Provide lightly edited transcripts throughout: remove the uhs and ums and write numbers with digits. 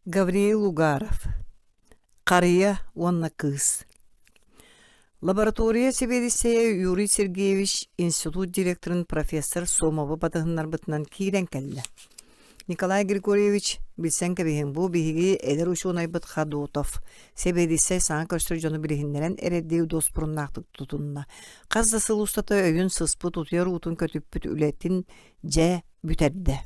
Гавриил Угаров Харыйа уонна кыыс Лаборатория сэбиэдиссэйэ Юрий Сергеевич институт директорын профессор Сомову батыһыннарбытынан киирэн кэллэ. Николай Григорьевич, билсэн кэбиһиҥ, бу биһиги эдэр учуонайбыт Ходотов, сэбиэдиссэй саҥа көрсөр дьону билиһиннэрэн эрэрдии дуоспуруннаахтык тутунна. Хас да сыл устата өйүн сыспыт, утуйар уутун көтүппүт үлэтин дьэ бүтэрдэ.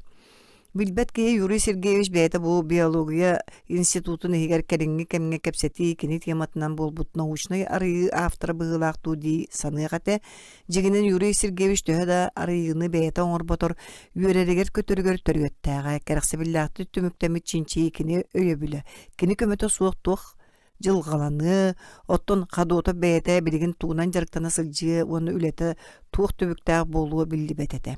Билбэт киһи Юрий Сергеевич бэйэтэ бу биология институтун иһигэр кэлиҥҥи кэмҥэ кэпсэтии кини тематынан буолбут научнай арыйыы автора быһыылаах дуу дии саныах этэ. Дьиҥинэн Юрий Сергеевич төһө да арыйыыны бэйэтэ оҥорботор, үөрэригэр-көтөрүгэр төрүөттээҕэ, кэрэхсэбиллээхтик түмүктэммит чинчийии кини өйөбүлэ, кини көмөтө суох туох дьылҕаланыа, оттон Ходотов бэйэтэ билигин тугунан дьарыктана сылдьыа уонна үлэтэ туох түбүктээх буолуо биллибэт этэ.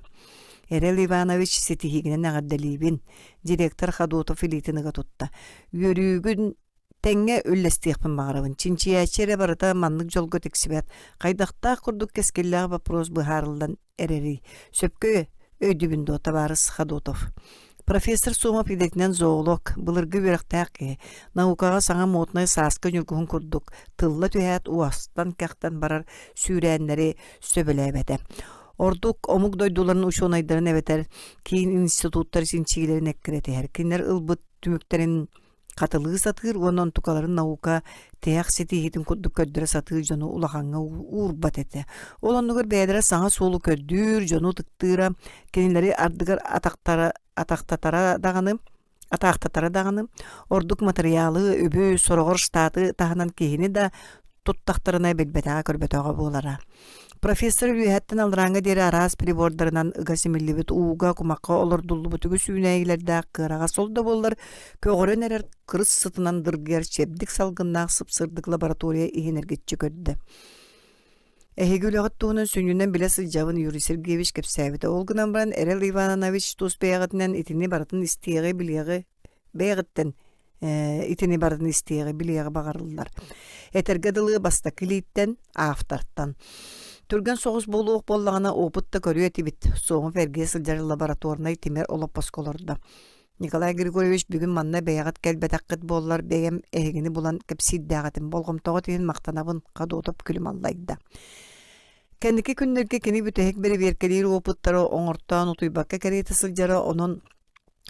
Эрэл Иванович ситиһиигинэн эҕэрдэлиибин, директор Ходотов илиитин ыга тутта. Үөрүүгүн тэҥҥэ үллэстиэхпин баҕарабын. Чинчийээччи эрэ барыта маннык дьолго тиксибэт. Хайдахтаах курдук кэскиллээх боппуруос быһаарыллан эрэрий? Сөпкө өйдүүбүн дуо, табаарыс Ходотов? Профессор Сомов идэтинэн зоолог, былыргы үөрэхтээх киһи, наукаҕа саҥа моднай сааскы ньургуһун курдук тылла түһээт уостан-кэхтэн барар сүүрээннэри сөбүлээбэтэ. Ордук омук дойдуларын учуонайдарын эбэтэр киин институттар чинчийиилэрин эккирэтиһэр. Кинилэр ылбыт түмүктэрин хатылыы сатыыр уонна онтукаларын наука тиһэх ситиһиитин курдук көрдөрө сатыыр дьону улахаҥҥа уурбат этэ. Ол оннугар бэйэлэрэ саҥа суолу көрдүүр, дьону ытыктыыра, кинилэри ардыгар атахтара, атахтатара даҕаны, атаахтатара даҕаны, ордук матырыйаалы, үбү, сороҕор штаты таһынан киһини да туттахтарына билбэтэҕэ-көрбөтөҕө буолара. Профессор үөһэттэн алларааҥҥа диэри араас прибордарынан ыга симиллибит ууга, кумахха олордуллубут үгүс үүнээйилэрдээх кыараҕас ол да буоллар көҕөрөн эрэр кырыс сытынан дыргыйар чэбдик салгыннаах сып-сырдык лаборатория иһин эргиччи көрдө. Эһиги үлэҕит туһунан сүнньүнэн билэ сылдьабын Юрий Сергеевич кэпсээбитэ. Ол гынан баран Эрэл Иванович тус бэйэҕитинэн итини барытын истиэҕи, билиэҕи бэйэҕиттэн итини барытын истиэҕи, билиэҕи баҕарыллар. Этэргэ дылы бастакы илииттэн, автортан. Түргэн соҕус буолуох буоллаҕына опыт да көрүө этибит. Суоҥуп эргийэ сылдьар лабораторнай тимир олоппоско олордо. Николай Григорьевич бүгүн манна бэйэҕит кэлбэтэххит буоллар бэйэм эһигини булан кэпсиирдээх этим. Болҕомтоҕут иһин махтанабын, Ходотов күлүм аллайда. Кэнники күннэргэ кини бүтэһик бэрэбиэркэлиир опыттары оҥортоон утуйбакка кэриэтэ сылдьара, онон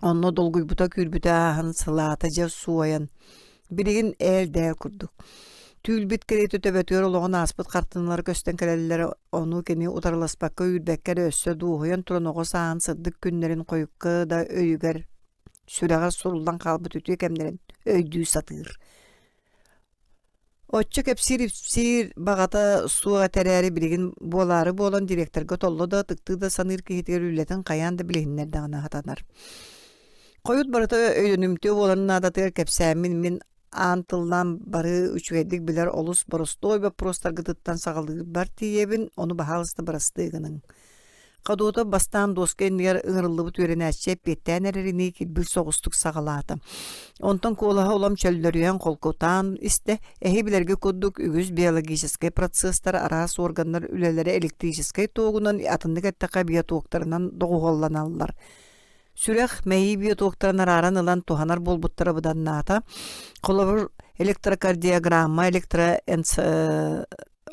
Онно долгуйбута күүрбүтэ ааһан сылаата дьэ суойан, билигин ээл-дээл курдук. Түүл-бит кэриэтэ төбөтүгэр олоҕун ааспыт хартыыналара көстөн кэлэллэрэ, ону кини утарыласпакка үүрбэккэ эрэ өссө дуоһуйан туран оҕо сааһын сырдык күннэрин хойукка да өйүгэр, сүрэҕэр суруллан хаалбыт үтүө кэмнэрин өйдүү сатыыр. Оччо кэпсиир-ипсиир баҕата суох этэ эрээри билигин буолаары буолан директорга толло да, ытыктыы да саныыр киһитигэр үлэтин хайаан да билиһиннэрдэҕинэ сатанар. Хойут барыта өйдөнүмтүө буоларын наадатыгар кэпсээммин мин аан тыллаан бары үчүгэйдик билэр олус боростуой боппуруостаргытыттан саҕалыырбар тиийэбин, ону баһаалыста бырастыы гыныҥ. Ходотов бастаан дуоска иннигэр ыҥырыллыбыт үөрэнээччи эппиэттээн эрэринии килбик соҕустук саҕалаата. Онтон куолаһа улам чөллөрүйэн холкутаан истэ, эһи билэргэ курдук үгүс биологическай процесстар араас органнар үлэлэрэ электрическэй туогунан атыннык эттэххэ биотоктарынан доҕуһуолланаллар. Сүрэх, мэйии биотоктарын арааран ылан туһанар буолбуттара быданнаата. Холобур, электрокардиограмма, электроэнцефалограмма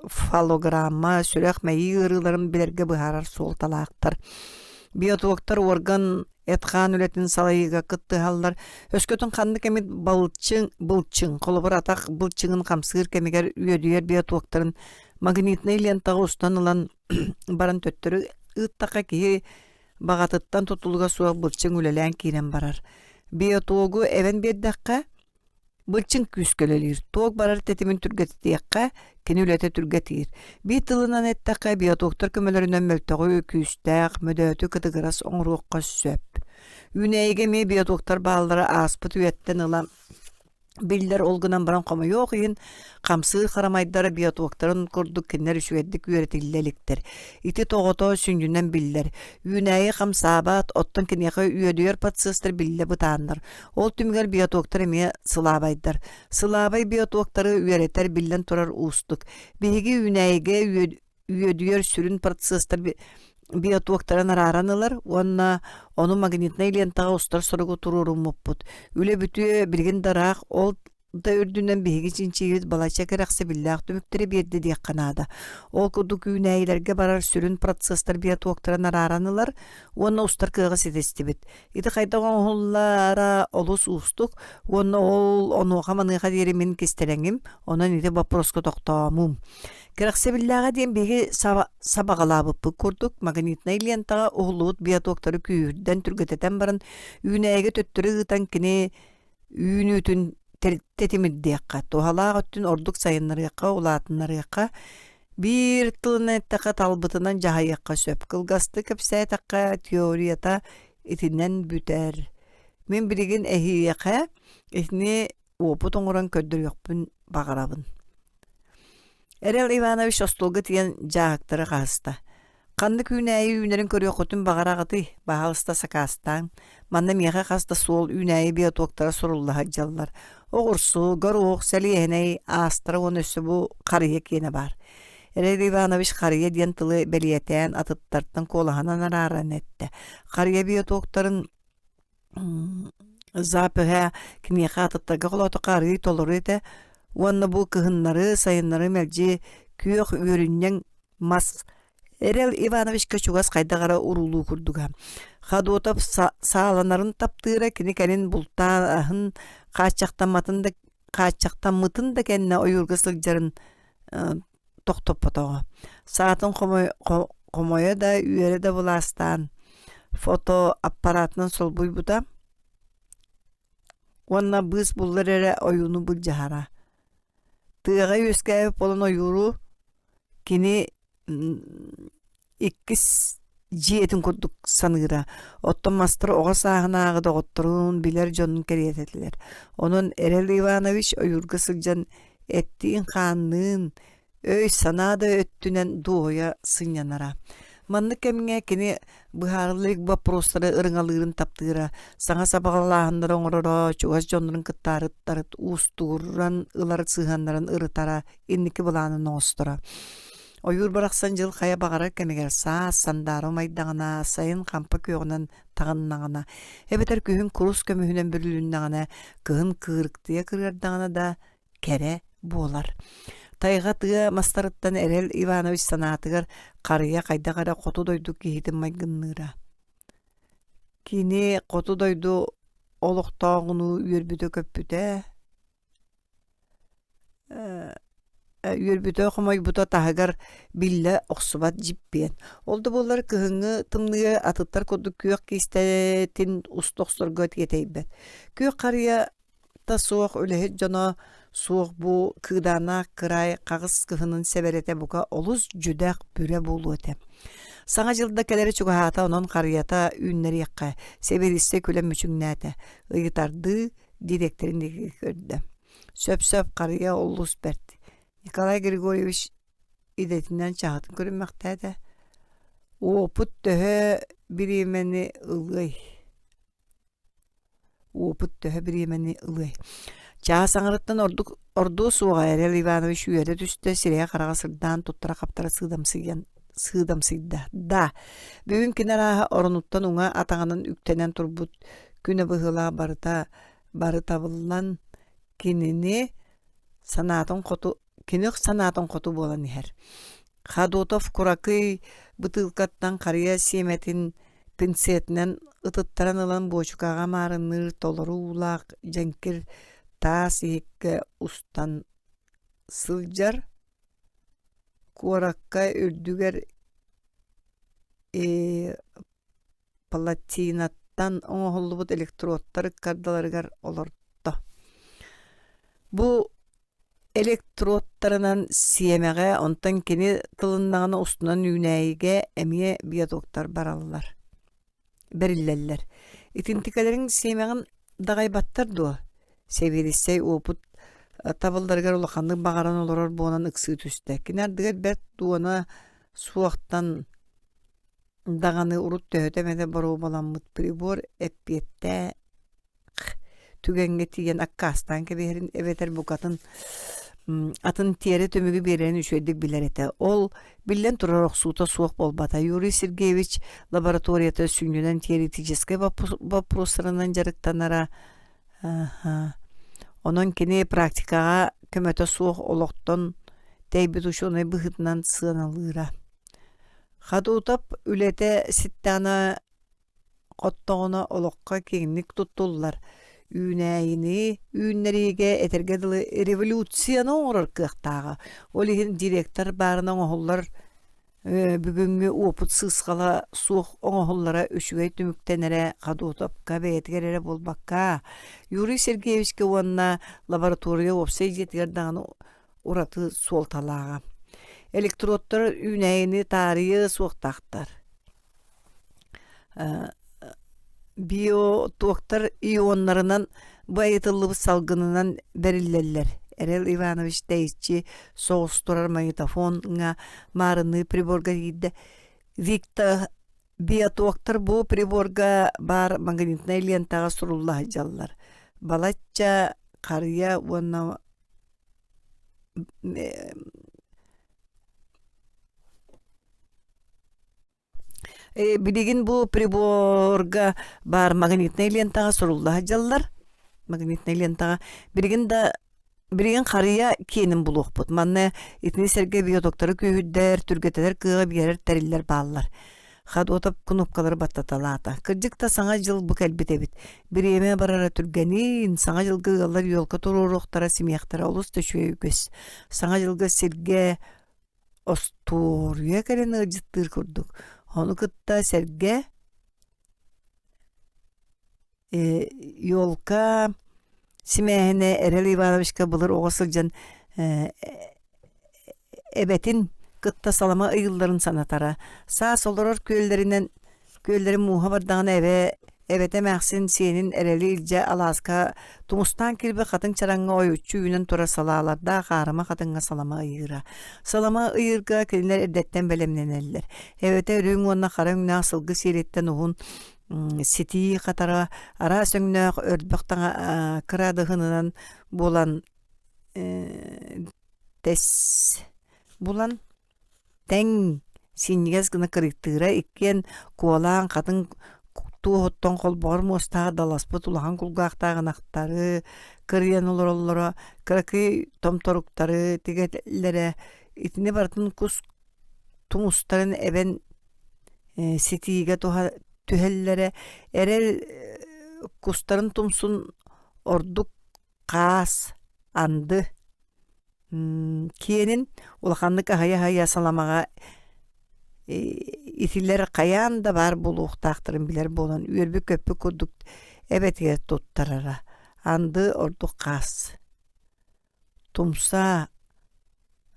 фалограмма, сүрэх, мэйии ыарыыларын билэргэ быһаарар суолталаахтар. Биотоктар орган эт-хаан үлэтин салайыыга кыттыһаллар. Өскөтүн ханнык эмит балчыҥ, былчыҥ, холобур атах былчыҥын хамсыыр кэмигэр үөдүйэр биотоктарын магнитнай лентаҕа устан ылан баран төттөрү ыыттахха киһи баҕатыттан тутулуга суох былчыҥ үлэлээн киирэн барар. Биотогу эбэн биэрдэххэ, Былчыҥ күүскэ үлэлиир, туох барар тэтимин түргэтитиэххэ, кини үлэтэ түргэтиир. Биир тылынан эттэххэ, биотоктар көмөлөрүнэн мөлтөҕү, күүстээх, мөдөөтү кытыгырас оҥоруохха сөп. Үүнээйигэ эмиэ биотоктар бааллара ааспыт үйэттэн ыла биллэр, ол гынан баран хомойуох иһин, хамсыыр харамайдара биотоктарын курдук кинилэр үчүгэйдик үөрэтиллэ иликтэр. Ити тоҕото сүнньүнэн биллэр. Үүнээйи хамсаабат, оттон киниэхэ үөдүйэр процесстар биллэ бытааннар. Ол түмүгэр биотоктар эмиэ сылаабайдар. Сылаабай биотоктары үөрэтэр биллэн турар уустук. Биһиги үүнээйигэ үөдүйэр сүрүн процесстар. биотуоктарын арааран ылар уонна ону магнитнай лентаҕа устар соругу туруоруммуппут. Үлэ бүтүө билигин да ыраах, ол да үрдүнэн биһиги чинчийбит балачча кэрэхсэбиллээх түмүктэри биэрдэ диэххэ наада. Ол курдук үүнээйилэргэ барар сүрүн процесстар биотуоктарын арааран ылар уонна устар кыаҕы ситистибит. Ити хайдах оҥоһуллара олус уустук уонна ол онуоха-маныаха диэри мин кистэлэҥим, онон ити боппуруоска тохтоомуум. Кэрэхсэбиллээҕэ диэн биһиги сабаҕалаабыппыт курдук магнитнай лентаҕа уһуллубут биотоктары күүһүрдэн түргэтэтэн баран үүнээйигэ төттөрү ыытан кини үүнүүтүн тэтимирдиэххэ, туһалаах өттүн ордук сайыннарыахха, улаатыннарыахха, биир тылынан эттэххэ талбытынан дьаһайыахха сөп. Кылгастык кэпсээтэххэ, теорията итинэн бүтэр. Мин билигин эһиэхэ итини уопут оҥорон көрдөрүөхпүн баҕарабын. Эрэл Иванович остуолга тиийэн дьааһыктары хаһыста. Ханнык үүнээйи үүнэрин көрүөххүтүн баҕараҕытый? Баһаалыста сакаастааҥ. Манна миэхэ хас да суол үүнээйи биотоктара сурулла сылдьаллар. Оҕурсу, горуох, сэлиэһинэй, аастара уонна өссө бу харыйа киэнэ баар. Эрэл Иванович харыйа диэн тылы бэлиэтээн атыттартан куолаһынан арааран эттэ. Харыйа биотоктарын запыһа киниэхэ атыттарга холоотоххо арыый толору этэ уонна бу кыһыннары, сайыннары мэлдьи күөх үөрүнньэҥ мас Эрэл Ивановичка чугас хайдах эрэ уруулуу курдуга. Ходотов сааланарын таптыыра кини кэлин бултааһын хааччахтамматын да хааччахтаммытын да кэннэ ойуурга сылдьарын тохтоппотоҕо. Саатын хомойо да, үөрэ да былаастаан фотоаппаратынан солбуйбута уонна быыс буллар эрэ ойууну былдьаһара. Тыаҕа үөскээбит буолан ойууру кини иккис дьиэтин курдук саныыра. Оттон мастар оҕо сааһынааҕы доҕотторун, билэр дьонун кэриэтэ этилэр. Онон Эрэл Иванович ойуурга сылдьан эттиин-хаанныын, өй-санаа да өттүнэн дуоһуйа сынньанара. Маннык кэмҥэ кини быһаарылла илик боппуруостары ырыҥалыырын таптыыра, саҥа сабаҕалааһыннары оҥороро, чугас дьоннорун кытта арыт уустугуран ылар сыһыаннарын ырытара, инники былаанын оҥосторо. Ойуур барахсан дьыл хайа баҕарар кэмигэр саас сандаара умайдаҕына, сайын хампа күөҕүнэн таҕыннаҕына, эбэтэр күһүн курус көмүһүнэн бүрүлүннэҕинэ, кыһын кыырыктыйа кырыардаҕына да кэрэ буолар. Тайҕа тыа мастарыттан Эрэл Иванович санаатыгар харыйа хайдах эрэ хоту дойду киһитин майгынныыра. Кини хоту дойду олохтооҕунуу үөрбүтэ-көппүтэ, үөрбүтэ-хомойбута таһыгар биллэ охсубат дьиппиэн. Ол да буоллар кыһыҥҥы тымныыга атыттар курдук күөх киистэтин уста охсорго тиэтэйбэт. Күөх харыйа та суох үлэһит дьоно суох бу кыыдааннаах кыраай хаҕыс кыһынын сэбэрэтэ бука олус дьүдэх бүрэ буолуо этэ. Саҥа дьыл да кэлэрэ чугаһаата онон харыйата үүннэриэххэ, сэбиэдиссэй күлэн мүчүҥнээтэ. Ыйытардыы дириэктэрин диэки көрдө. Сөп-сөп харыйа олус бэрт. Николай Григорьевич идэтинэн чаһытын көрүммэхтээтэ. Уопут төһө бириэмэни ылыай? Уопут төһө бириэмэни ылыай? Чаас аҥарыттан ордук ордуо суоҕа Эрэл Иванович үөрэ түстэ, сирэйэ-хараҕа сырдаан туттара-хаптара сыыдамсыйан сыыдамсыйда. Да, бүгүн кини арааһа оронуттан уҥа атаҕынан үктэнэн турбут күнэ быһыылаах барыта бары табыллан кинини санаатын хоту кини санаатын хоту буолан иһэр. Ходотов куракый бытыылкаттан харыйа сиэмэтин пинцетинэн ытыттаран ылан буочукаҕа маарынныыр толору уулаах дьэҥкир таас иһиккэ устан сылдьар куоракка үрдүгэр платинаттан оҥоһуллубут электродтар ыккардыларыгар олорто. Бу электродтарынан сиэмэҕэ, онтон кини тылыннаҕына устунан үүнээйигэ эмиэ биотоктар бараллар, бэриллэллэр. Итинтикэлэриҥ сиэмэҕин даҕайбаттар дуо? Сэбиэдиссэй уопут табылларыгар улаханнык баҕаран олорор буолан ыксыы түстэ. Кини ардыгар бэрт дуона суохтан даҕаны урут төһөтө эмэтэ боруобаламмыт прибор эппиэттээх түгэҥҥэ тиийэн аккаастаан кэбиһэрин эбэтэр букатын Атын тиэрэ түмүгү биэрэрин үчүгэйдик билэр этэ. Ол, биллэн турар, охсуута суох буолбата. Юрий Сергеевич лабораторията сүнньүнэн теоретическай боппуруостарынан дьарыктанара. Онон кини практикаҕа көмөтө суох олохтон тэйбит учуонай быһыытынан сыаналыыра. Хадутов үлэтэ ситтэҕинэ Хоттоҕуна олоххо киэҥник туттуллар үүнээйини үүннэриигэ этэргэ дылы революцияны оҥорор кыахтааҕа. Ол иһин директор баарына оҥоһуллар бүгүҥҥү уопут сыысхала суох оҥоһуллара үчүгэй түмүктэнэрэ Ходотовка бэйэтигэр эрэ буолбакка, Юрий Сергеевичкэ уонна лаборатория уопсай дьиэтигэр даҕаны ураты суолталааҕа. Электродтар үүнээйини таарыйыа суохтаахтар. Биотоктар ионнарынан байытыллыбыт салгынынан бэриллэллэр. Эрэл Иванович тэйиччи соҕус турар магнитофоҥҥа маарынныы приборга киирдэ. Виктор биотоктар бу приборга баар магнитнай лентаҕа сурулла сылдьаллар. Балачча харыйа уонна Билигин бу приборга баар магнитнай лентаҕа сурулла сылдьаллар. Магнитнай лентаҕа. Билигин да билигин харыйа киэнин булуохпут. Манна итини сэргэ биотоктары күүһүрдэр, түргэтэтэр кыаҕы биэрэр тэриллэр бааллар. Ходотов кнопкалары баттаталаата. Кырдьык да Саҥа дьыл бу кэлбит эбит. Бириэмэ барара түргэниин, Саҥа дьылга ыаллар елка туруоруохтара, симиэхтэрэ олус да үчүгэй үгэс. Саҥа дьылга сиргэ остуоруйа кэлэн ыалдьыттыыр курдук. Ону кытта сэргэ елка симээһинэ Эрэл Ивановичка былыр оҕо сылдьан эбэтин кытта салама ыйылларын санатара. Саас олорор күөллэринэн Күөллэрин мууһа бардаҕына эбэ эбэтэ эмээхсин сиэнин эрэли илдьэ алааска тумустаан киирбит хатыҥ чараҥҥа ойуччу үүнэн турар салаалардаах аарыма хатыҥҥа салама ыйыыра. Салама ыйыырга кинилэр эрдэттэн бэлэмнэнэллэр. Эбэтэ үрүҥ уонна хара өҥнөөх сылгы сиэлиттэн уһун ситии хатара араас өҥнөөх өрбөх таҥа кыраадыһынынан буолан тэс булан Тэҥ, синньигэс гына кырыктыыра иккиэн куолаан хатыҥ туоһуттан холбоҕор муостаах даласпыт улахан кулгаахтаах ынахтары кырыйан олороллоро, кыракый томторуктары тигэллэрэ, итини барытын кус тумустарын эбэн ситиигэ түһэллэрэ, эрэл кустарын тумсун ордук хаас, анды киэнин улаханнык аһыйа-аһыйа саламаҕа итилэр хайаан да баар буолуохтаахтарын билэр буолан үөрбүт-көппүт курдук эбэтигэр туттарара. Анды ордук хаас. Тумса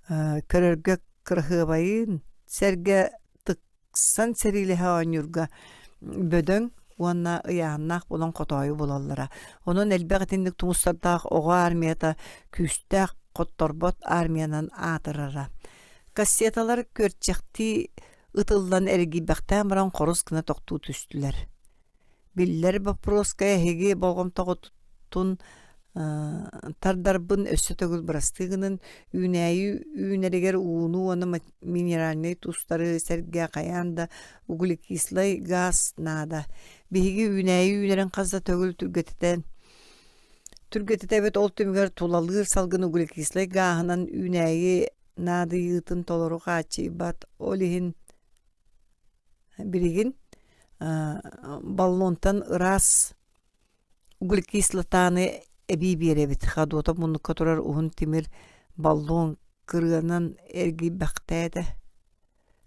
көрөргө кыраһыабайын сэргэ ыксан сэриилэһэ оонньуурга бөдөҥ уонна ыйааһыннаах буолан хотоойу булаллара. Онон элбэх итинник тумустардаах оҕо армията күүстээх хотторбот армиянан аатырара. Кассеталар күөрчэхтии ытыллан эргийбэхтээн баран хорус гына тохтуу түстүлэр. Биллэр боппуруоска эһиги болҕомтоҕутун тардарбын өссө төгүл бырастыы гынын, үүнээйи үүнэригэр ууну уонна минеральнай туустары сэргэ хайаан да углекислай газ наада. Биһиги үүнээйи үүнэрин хас да төгүл түргэтитэн түргэтитэбит, ол түмүгэр тулалыыр салгын углекислай гааһынан үүнээйи наадыйыытын толору хааччыйбат. Ол иһин Билигин баллонтан ыраас углекислотаны эбии биэрэбит. Ходуота муннукка турар уһун тимир баллон кырыанан эргийбэхтээтэ.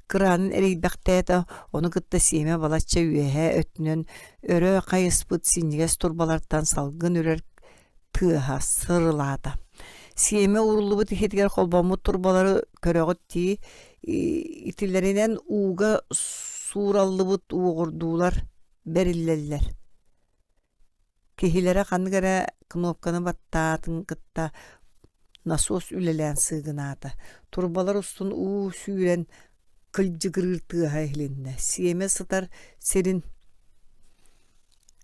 Кыраанын эрийбэхтээтэ, ону кытта сиэмэ балачча үөһээ өттүнэн өрө хайыспыт синньигэс турбалартан салгын үрэр тыаһа сырылаата. Сиэмэ ууруллубут иһитигэр холбоммут турбалары көрөҕүт дии, итилэринэн ууга суураллыбыт уоҕурдуулар бэриллэллэр. Киһилэрэ ханнык эрэ кнопканы баттаатын кытта насос үлэлээн сыыгынаата. Турбалар устун уу сүүрэн кылдьыгырыыр тыаһа иһилиннэ. Сиэмэ сытар сирин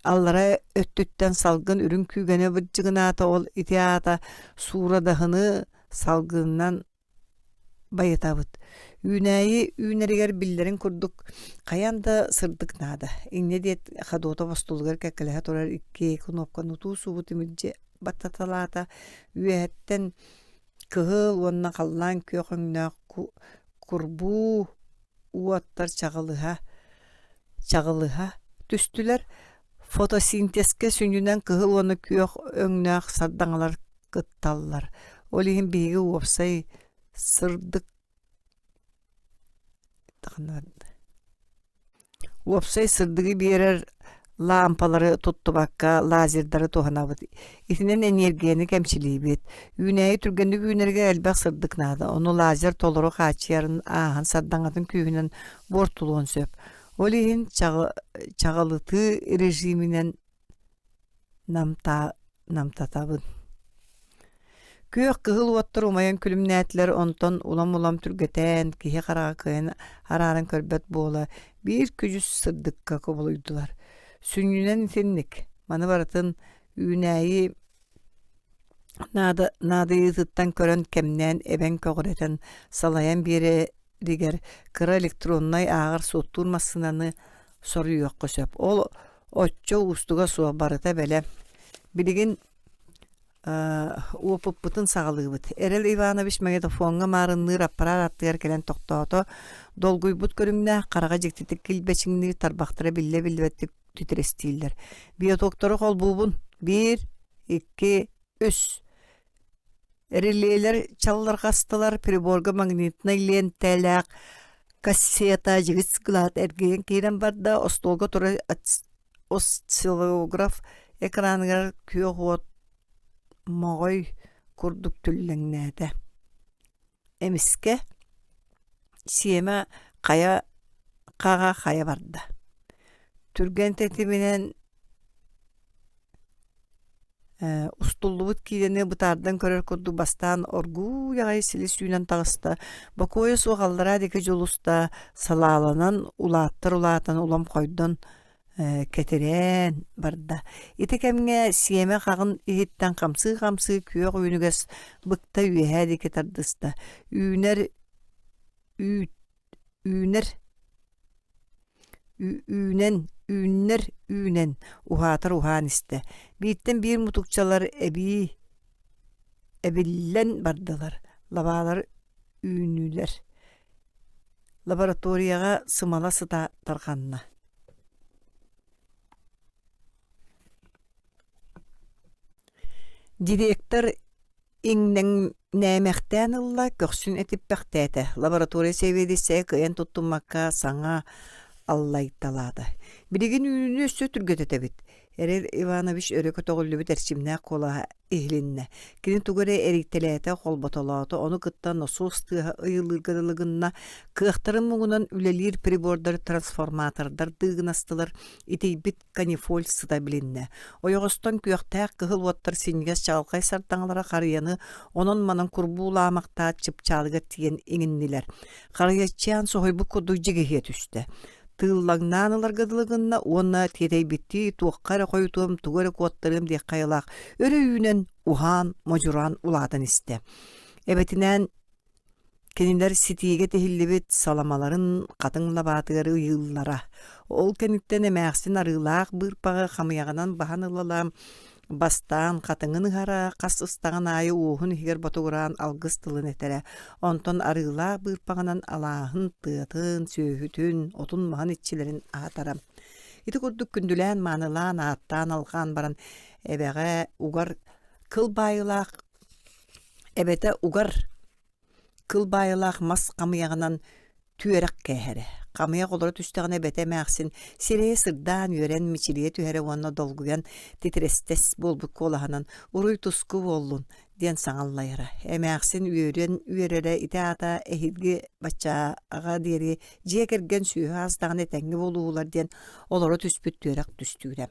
Аллара өттүттэн салгын үрүҥ күүгэнэ бырдьыгынаата, ол ити аата суурадаһыны Салгынынан байытабыт. Үүнээйи үүнэригэр биллэрин курдук хайаан да сырдык наада. Инньэ диэт Ходотов остуолугар кэккэлэһэ турар икки кнопканы утуу-субу тимирдьи баттаталаата. Үөһэттэн кыһыл уонна халлаан күөх өҥнөөх курбуу уоттар чаҕылыһа чаҕылыһа түстүлэр. Фотосинтезкэ сүнньүнэн кыһыл уонна күөх өҥнөөх сардаҥалар кытталлар. Ол иһин биһиги уопсай сырдык Уопсай сырдыгы биэрэр лаампалары туттубакка лазердары туһанабыт. Итинэн эниэргийэни кэмчилиибит. Үүнээйи түргэнник үүнэригэр элбэх сырдык наада. Ону лазер толору хааччыйарын ааһан сардаҥатын күүһүнэн буортулуон сөп. Ол иһин чаҕылытыы режиминэн намтатабын. Күөх кыһыл уоттар умайан күлүмнээтилэр, онтон улам-улам түргэтээн, киһи хараҕа кыайан арааран көрбөт буола биир күдьүс сырдыкка кубулуйдулар. Сүнньүнэн итинник, маны барытын үүнээйи наада наадыйыытыттан көрөн кэмнээн эбэн көҕүрэтэн салайан биэрэригэр кыра электроннай ааҕар-суоттуур массыынаны соруйуохха сөп. Ол оччо уустуга суох, барыта бэлэм. Билигин уопуппутун саҕалыыбыт. Эрэл Иванович магнитофоҥҥа маарынныыр аппараат аттыгар кэлэн тохтоото. Долгуйбут көрүҥнээх, хараҕа дьиктитик килбэчиҥниир, тарбахтара биллэ-биллибэттик титирэстииллэр. Биотоктору холбуубун. Биир, икки, үс. Релелэр чаллырҕастылар, приборга магнитнай лиэнтэлээх кассета дьигис гылаат эргийэн киирэн барда, остуолга турар осциллограф экраныгар күөх уот моҕой курдук түллэҥнээтэ. Эмискэ сиэмэ хайа хаҕа хайа барда. Түргэн тэтиминэн Устуллубут киинэни бытаардан көрөр курдук бастаан оргууй аҕай силис үүнэн таҕыста, бокуойа суох аллараа диэки дьулуста, салааланан улааттар улаатан улам хойдон кэтирээн барда. Ити кэмҥэ сиэмэ хаҕын иһиттэн хамсыы-хамсыы күөх үүнүгэс быкта үөһээ диэки тардыста. Үүнэр үүт үүнэр Үүнэн, үүннэр үүнэн, уһаатар уһаан истэ. Бииртэн биир мутукчалар эбии эбиллэн бардылар, лабаалар үүннүлэр. Лабораторияҕа сымала сыта тарҕанна. Директор Иҥнэҥнээмэхтээн ылла, көхсүн этиппэхтээтэ, лаборатория сэбиэдиссэйэ кыайан туттуммакка саҥа аллайталаата. Билигин үүнүүнү өссө түргэтэтэбит. Эрэл Иванович өрө көтөҕүллүбүт эрчимнээх куолаһа иһилиннэ. Кини тугу эрэ эрийтэлээтэ, холботолоото, ону кытта носуос тыаһа ыйылыырга дылы гынна, кыахтарын муҥунан үлэлиир прибордар, трансформатордар дыыгынастылар, итийбит канифоль сыта билиннэ. Ойоҕостон күөхтээх кыһыл уоттар синньигэс чаҕылхай сардаҥалара харыйаны онон-манан курбуулаамахтаат чыпчаалыгар тиийэн иҥиннилэр. Харыйаччаан соһуйбут курдук дьигиһийэ түстэ. Тыыллаҥнаан ыларга дылы гынна уонна тиэтэйбиттии туохха эрэ хойутуом, тугу эрэ куоттарыам диэххэ айылаах өрө үүнэн, уһаан, модьураан улаатан истэ. Эбэтинээн Кинилэр ситиигэ тиһиллибит саламаларын хатыҥ лабаатыгар ыйыыллара. Ол кэнниттэн эмээхсин арыылаах быырпаҕы хамыйаҕынан баһан ылалаан, бастаан хатыҥын ыһара, хас ыстаҕын аайы уоһун иһигэр ботугураан алгыс тылын этэрэ, онтон арыылаах быырпаҕынан алааһын, тыатын, сүөһүтүн, отун-маһын иччилэрин аһатара. Ити курдук күндүлээн-маанылаан, ааттаан-алҕаан баран эбэҕэ угар кыл баайыылаах Эбэтэ угар кыл баайылаах мас хамыйаҕынан түөрэх кээһэрэ. Хамыйах олоро түстэҕинэ эбэтэ эмээхсин сирэйэ сырдаан үөрэн мичилийэ түһэрэ уонна долгуйан титирэстэс буолбут куолаһынан «Уруй-туску буоллун» диэн саҥа аллайара. Эмээхсин үөрэн үөрэрэ ити аата эһиги баччааҕа диэри дьиэ кэргэн сүөһү аастаҕына этэҥҥэ буолуоһулар диэн олоро түспүт түөрэх түстүүрэ.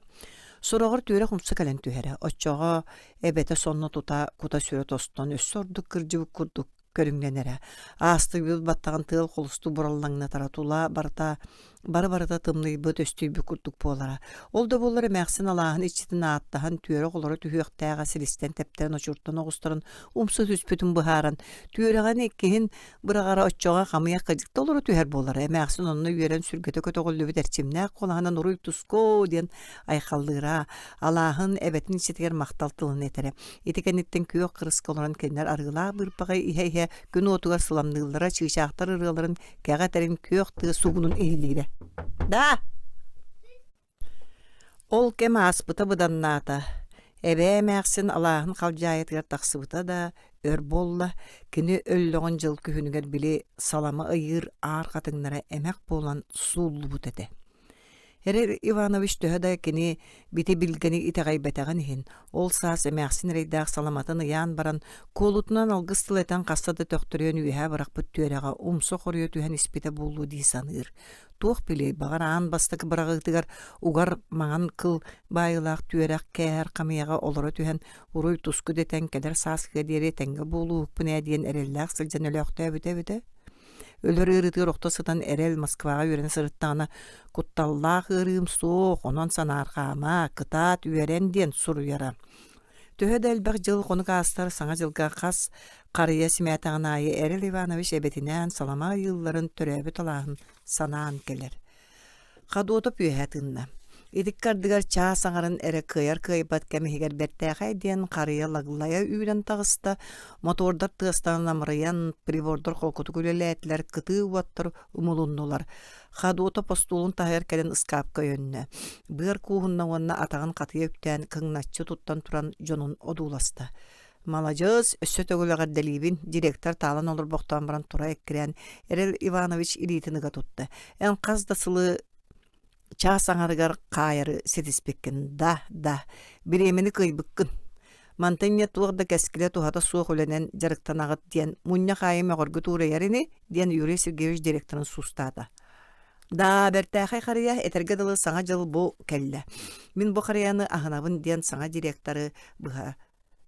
Сороҕор түөрэх умса кэлэн түһэрэ. Оччоҕо Эбэтэ сонно тута кута-сүрэ тостон, өссө ордук кырдьыбыт курдук көрүҥнэнэрэ. Аастыйбыт баттаҕын тыал холустуу бураллаҥнатара, тула барыта Бары-барыта тымныйбыт, өстүйбүт курдук буолара. Ол да буоллар эмээхсин алааһын иччитин ааттаһан түөрэх олоро түһүөхтээҕэ силистэн тэптэрэн очуртан оҕустаран умса түспүтүн быһааран, түөрэҕин иккиһин быраҕара оччоҕо хамыйах кыдьыкта олоро түһэр буолара. Эмээхсин онно үөрэн сүргэтэ көтөҕүллүбүт эрчимнээх куолаһынан уруй тускоо диэн айхаллыыра, алааһын эбэтин иччитигэр махтал тылын этэрэ. Ити кэнниттэн күөх кырыска олорон кинилэр арыылаах быырпаҕы иһэ-иһэ күн уотугар сыламныыллара, чыычаахтар ырыаларын кэҕэ этэрин күөх тыа сугунун иһиллиирэ. Да! Ол кэм ааспыта быданнаата. Эбээ эмээхсин алааһын халдьаайытыгар тахсыбыта да, өр буолла, кини өллөҕүн дьыл күһүнүгэр били салама ыйыыр аар хатыҥнара эмэх буолан сууллубут этэ. Эрэл Иванович төһө да кини бити билгэни итэҕэйбэтэҕин иһин, ол саас эмээхсин эрэйдээх саламатын ыйаан баран, куолутунан алгыс тыл этэн хаста да төхтөрүйэн үөһээ бырахпыт түөрэҕэ умса хоруйа түһэн испитэ буолуо дии саныыр. Туох билиэй, баҕар аан бастакы быраҕыытыгар угар маҥан кыл баайыылаах түөрэх кээһэр хамыйаҕа олоро түһэн уруй-туску дэтэн кэлэр сааскыга диэри тэҥҥэ буолууһукпун ээ диэн эрэллээх сылдьан өлөөхтөөбүтэ эбитэ. Өлөр ыарыытыгар охто сытан эрэл Москваҕа үөрэнэ сырыттаҕына «Кутталлаах ыарыым суох, онон санаарҕаама, кытаат, үөрэн» диэн суруйара. Төһө да элбэх дьыл хонук аастар Саҥа дьылга хас харыйа симээтэҕин аайы Эрэл Иванович эбэтинээн салама ыйыылларын төрөөбүт алааһын санаан кэлэр. Ходотов үөһэ тыынна. Итиккэ ардыгар чаас аҥарын эрэ кыайар-кыайбат кэм иһигэр бэртээхэй диэн харыйа лаглайа үүнэн таҕыста, мотордар тыастан намырыйан, прибордар холкутук үлэлээтилэр, кытыы уоттар умулуннулар. Ходотов остуолун таһыгар кэлэн ыскаапка өйөннө. Быар кууһунна уонна атаҕын хатыйа үктээн кыҥначчы туттан туран дьонун одууласта. Маладьыас, өссө төгүл эҕэрдэлиибин, директор таалан олорбохтоон баран тура эккирээн, Эрэл Иванович илиитин ыга тутта. Эн хас да сылы чаас аҥарыгар хаайары ситиспиккин. Да, да, бириэмэни кыайбыккын. Мантан инньэ туох да кэскилэ туһата суох үлэнэн дьарыктанаҕыт диэн мунньах аайы мөҕөргүт уурайар ини, диэн Юрий Сергеевич директорын суустаата. Да, бэртээхэй харыйа, этэргэ дылы саҥа дьыл бу кэллэ. Мин бу харыйаны аһынабын диэн саҥа директоры быһа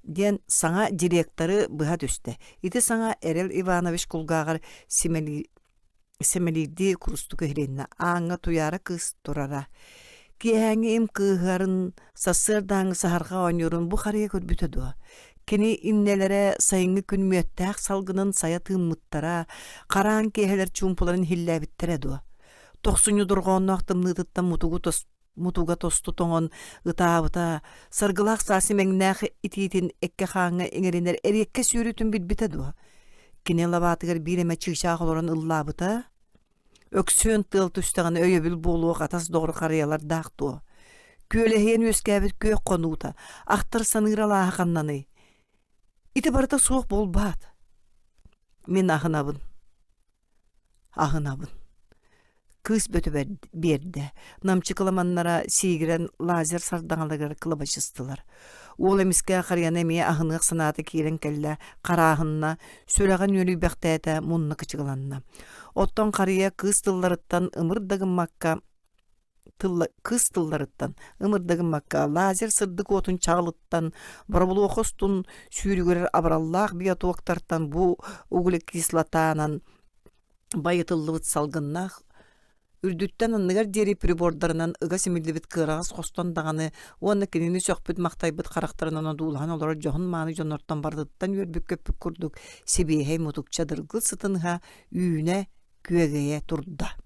диэн саҥа директоры быһа түстэ. Ити саҥа Эрэл Иванович кулгааҕар сэмэлиирдии курустук иһилиннэ. Ааҥҥа Туйаара кыыс турара. Киэһээҥҥи им кыыһарын, сарсыардааҥҥы саһарҕа оонньуурун бу харыйа көрбүтэ дуо? Кини иннэлэрэ сайыҥҥы күн мүөттээх салгынын сайа тыыммыттара, хараан киэһэлэр чуумпуларын иһиллээбиттэрэ дуо? Тохсунньу дорҕоонноох тымныытыттан мутугу мутуга тосту тоҥон ытаабыта, саргылаах саас имэҥнээх итиитин эккэ-хааҥҥа иҥэринэр эриэккэс үөрүүтүн билбитэ дуо? Кини лабаатыгар биир эмэ чыычаах олорон ыллаабыта, өксүөн тыал түстэҕинэ өйөбүл буолуох атас доҕор харыйалардаах дуо? Күөлэһийэн үөскээбит күөх хонуута, ахтар саныыр алааһа ханнаный? Ити барыта суох буолбаат. Мин аһынабын. Аһынабын. Кыыс бөтө биэрдэ. Намчы кыламаннара сиигирэн лазер сардаҥаларыгар кылабачыстылар. Уол эмискэ харыйаны эмиэ аһыныах санаата киирэн кэллэ, харааһынна, сүрэҕин үөрүйбэхтээтэ, мунна кычыгыланна. Оттон харыйа кыыс тылларыттан ымыр да гыммакка кыыс тылларыттан ымыр да гыммакка лазер сырдык уотун чаҕылыттан боробулуоха устун сүүрүгүрэр абыраллаах биотоктартан бу углекислотанан байытыллыбыт салгыннаах үрдүттэн анныгар диэри прибордарынан ыга симиллибит кыараҕас хостон даҕаны уонна кинини сөхпүт-махтайбыт харахтарынан одуулаһан олорор дьоһун-мааны дьоннортон барытыттан үөрбүт-көппүт курдук сибиэһэй мутукча дыргыл сытын ыһа үүнэ күөгэйэ турда.